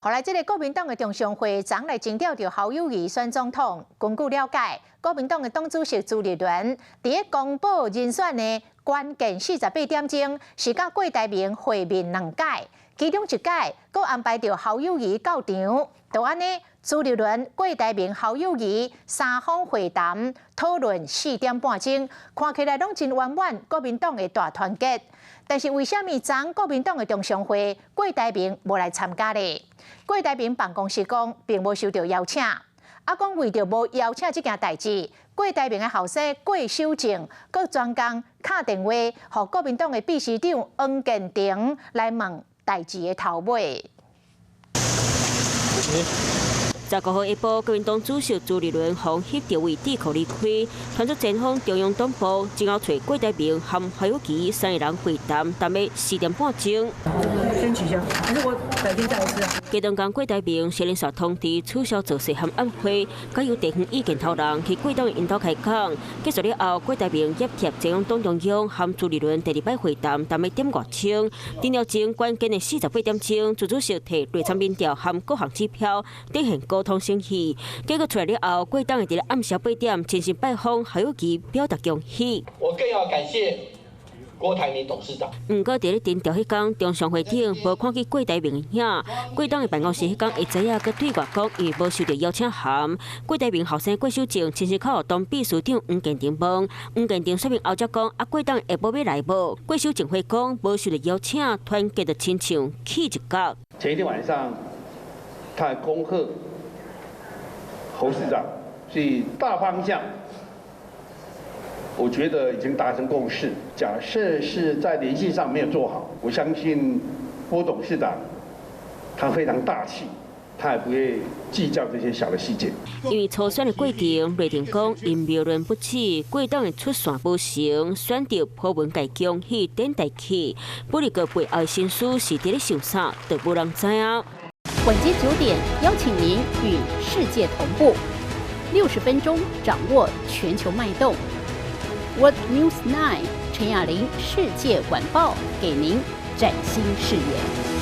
後來，這个國民黨的中常會昨來徵召著侯友宜選總統。根據了解，國民黨的黨主席朱立倫佇咧公布人選的關鍵48點鐘，是佮郭台銘會面兩擺，其中一擺閣安排著侯友宜到場。就按呢，朱立倫、郭台銘、侯友宜三方會談討論4點半鐘，看起來攏真圓滿，國民黨的大團結。但是為啥物昨國民黨的中常會郭台銘無來參加呢？郭台銘辦公室講，並無收到邀請。啊，講為著無邀請這件代誌，郭台銘的後生郭守正，閣專工敲電話，予國民黨的秘書長黃建庭來問代誌的頭尾。15號下晡，國民黨主席朱立倫予翕著為智庫離開，傳出前往中央黨部，前後揣郭台銘和侯友宜三個人會談，談欲4點半鐘。先取消，還是我改天再來吃啊？隔當工郭台銘先連續通知取消造勢和晚會，改由地方意見頭人去郭董𪜶兜開講。結束了後，郭台銘入貼前往黨中央和朱立倫第二擺會談，談欲點外鐘。頂了前關鍵的48點鐘，朱主席提內參民調和各項指標，展現溝通誠意。結果出來了後，郭董會佇咧暗時8點親身拜訪侯友宜，表達恭喜。我更要感謝郭台銘董事長。毋過，佇咧徵調彼工，中常會頂無看見郭台銘影。郭董的辦公室彼工會知影，閣對外講，伊無收到邀請函。郭台銘後生郭守正親身敲予黨秘書長黃建庭問，黃建庭說明後才講，啊，郭董下晡欲來無？郭守正回講無收到邀請，團結得親像氣一角。前一天晚上，他還恭賀侯市長，所以大方向，我覺得已經達成共識。假設是在聯繫上沒有做好，我相信郭董事長他非常大氣，他也不會計較這些小的細節。因為初選的過程，內定講陰謀論不止，郭董的出線無成，選擇普文改恭喜等待去，不過背後的心思是佇咧想啥，就無人知影。晚間9點，邀請您與世界同步，60分鐘掌握全球脈動。World News 9 陳雅玲世界晚報，給您嶄新視野。